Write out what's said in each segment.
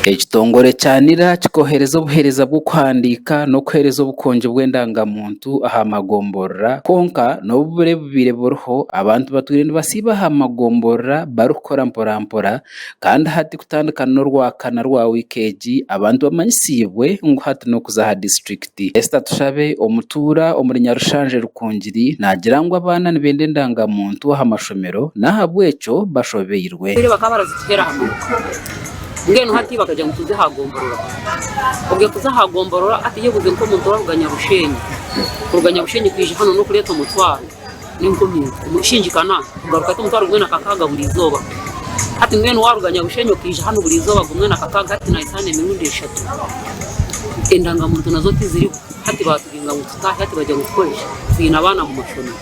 Ekitongore kya NIRA kikohereza obuheereza bw'okuhandiika n'okuheereza obukongi bw'endangamuntu aha magomborora kwonka n'obu obubure bubaire buriho, abantu batwire nibasiiba aha magomborora barikukora mporampora kandi hati kutandika n'orwakana rwa wiiki egi, abantu bamanyisiibwe ngu hati n'okuza aha disiturikiti. Esther Tushabe, omutuura omuri Nyarushanje Rukungiri naagira ngu abaana nibenda endangamuntu aha mashomero n'ahabw'ekyo bashobeirwe. Bakaba barazituheera aha muruka. Mbwenu hati bakagira ngu tuze aha gomborora. Obwe kuza aha gomborora hati yebuuze nk'omuntu oraruga Nyarushenyi. Kuruga Nyarushenyi kwija hanu n'okureeta omutwaro n'enkumi shingi kana kugaruka hati omutwaro gumwe na kakaaga buri izooba. Hati mbwenu waaruga Nyarushenyi okaija hanu buri izooba gumwe na kakaaga hati naahisa hanu emirundi eshatu. Endangamuntu nazo tiziriho. Hati baatubinga ngu tutaahe hati bagira ngu tukore ki? Twine abaana omu mashomero.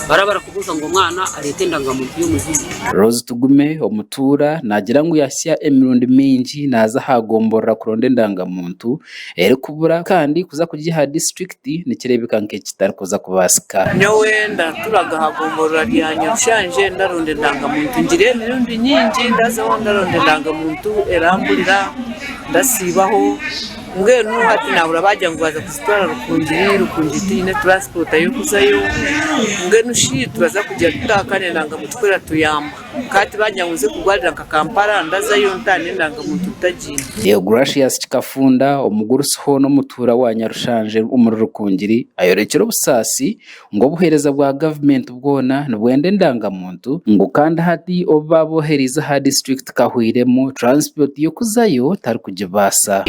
Baraba barakubuuza ngu omwana areete endangamuntu y'omuzaire. Rose Tugume, omutuura, naagira ngu yahitsya emirundi mingi naaza aha gomborora kuronda endangamuntu erikubura kandi kuza kugiiha aha disiturikiti nikireebeka nk'ekitarikuza kubaasika. Nyowe ndaturaga aha gomborora rya Nyarushanje ndaronda endangamuntu ngira emirundi nyingi ndazaho ndaronda endangamuntu eramburira ndasiibaho. Mbwenu hati nahurira baagira ngu baaza kuzitwara Rukungiri, Rukungiri tihaine turansipota y'okuzayo, mbwenu shi turaza kugira tuta kandi endangamuntu ku eratuyamba? Nka hati baagira ngu nze kurwarira nka Kampala ndazayo nta n'endangamuntu ntagiine. Deogratius Kikafunda, omugurusi hoona omutuura wa Nyarushanje omuri Rukungiri ayorekire obusaasi ngu obuheereza bwa gavumenti bwona nibwenda endangamuntu ngu kandi hati obu baaboohereize aha disiturikiti kahweiremu turansipoti y'okuzayo tarikugibaasa.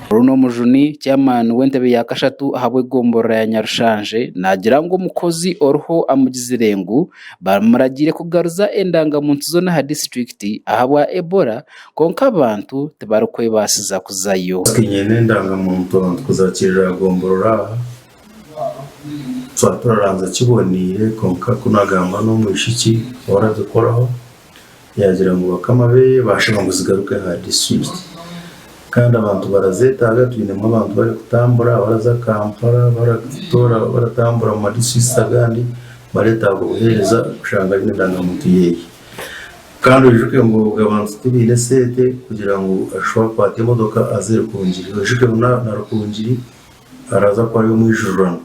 Bruno Mujuni, Chairman w'entebe ya kashatu ahabw'egomborora ya Nyarushanje naagira ngu omukozi oriho amugizire ngu bamuragiire kugaruza endangamuntu zoona aha disiturikiti ahabwa Ebola kwonka abantu tibarikwebaasiza kuzayo. Nyine endangamuntu abantu kuzakiirira aha gomborora aha twaba turaranzya kiboniire kwonka ku nagamba n'omwishiki orabikoraho Yaagira ngu bakama be baashaba ngu zigaruke aha disiturikiti kandi abantu barazeetaaga. Twinemu abantu barikutambura baraza Kampala, barikutoora baratambura omu madisiturikiti agandi bareetaaga obuheereza kushanga aine endangamuntu yeeye. Kandi oijuke ngu obwo abantu tibaine sente kugira ngu ashobore kukwata emotoka aze Rukungiri. Oijuke ngu na Rukungiri araza kuba ari omwijururano.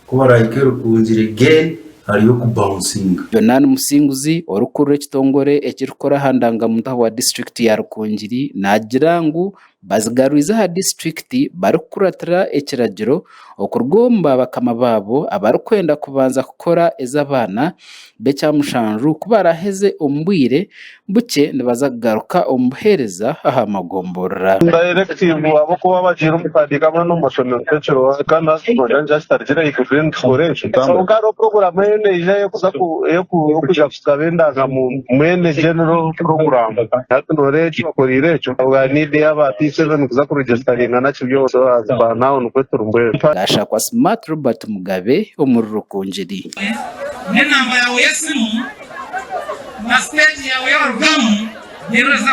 Ku baraahike Rukungiri again hariyo okubawunsinga. Jonan Musinguzi, orikukurira ekitongore ekirikukora aha ndangamuntu ahabwa disiturikiti ya Rukungiri naagira ngu bazigarwize aha disiturikiti barikukuratira ekiragiro okuruga omu babakama baabo abarikwenda kubanza kukora ez'abaana b'ekyamushanju ku baraaheze omu bwire bukye nibaza kugaruka omu buheereza aha magomborora. Directive ahabw'okuba abagiire omu kuhandiika abaana omu mashomero tekiriho kandi hati nogira ngu kitarugire ahaiguru then tukore ekyo. Kwonka hariho program eriyo neija y'okuza kugaba endangamuntu mbwenu general program hati noreeba ekibakoreire ekyo habwa need y'aba P7 kuza kuregestaringa naki byona so as per now nikwo turi mbwenu. Gashakwa Smart Robert Mugabe omuri Rukungiri. N'enamba yaawe y'esimu na siteegi yaawe ei warugamu, reero oza.